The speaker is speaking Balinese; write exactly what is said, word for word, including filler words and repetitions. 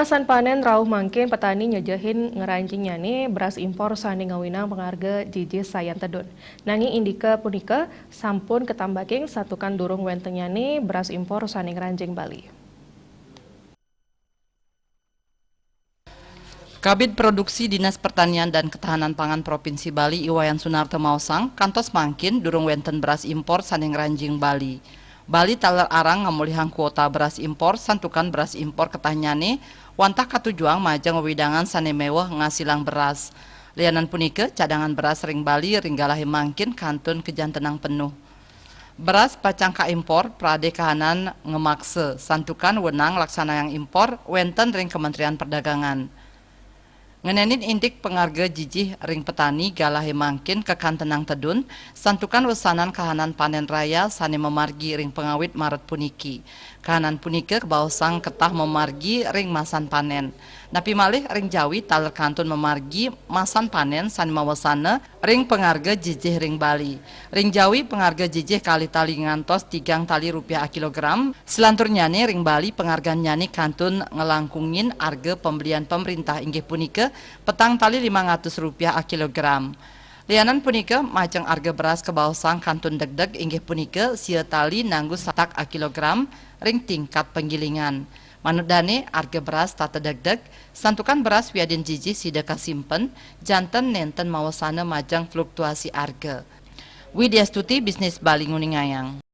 Masan panen rauh mangkin petani nyejehin ngranjingnyane beras impor sane ngawinang pangarga jijih sayan tedun. Nanging indike punika sampun ketambaking santukan durung wentennyane beras impor sane ngranjing Bali. Kabid Produksi Dinas Pertanian dan Ketahanan Pangan Provinsi Bali I Wayan Sunarta maosang, kantos mangkin durung wenten beras impor sane ngranjing Bali. Bali taler arang ngamolihang kuota beras impor santukan beras impor ketahnyane wantah katujuang majeng wewidangan sane meweh ngasilang beras. Lianan punika, cadangan beras ring Bali ring galahe mangkin kantun kajantenang penuh. Beras pacang kaimpor prade kahanan ngamaksa, santukan wenang laksanayang impor wenten ring Kementerian Perdagangan. Ngenenin indik pangarga jijih ring petani galahe mangkin kakantenang tedun, santukan wesanan kahanan panen raya sane mamargi ring pangawit Maret puniki. Kahanan punika kabaosang ketah mamargi ring masan panen. Napi malih ring Jawi taler kantun mamargi masan panen sane mawesana ring pangarga jijih ring Bali. Ring Jawi pangarga jijih kalih tali ngantos tigang tali rupiah a kilogram. Selanturnyane ring Bali pangargannyane kantun ngelangkungin arga pembelian pemerintah inggih punika petang tali limang atus rupiah a kilogram. Lianan punika, majeng arga beras kabaosang kantun degdeg inggih punika sia tali nanggu satak a kilogram ring tingkat penggilingan. Manut dane, arga beras tata degdeg, santukan beras wiadin jijih sida kasimpen, janten nenten mawesana majeng fluktuasi arga. Widya Stuti, Bisnis Bali nguningayang.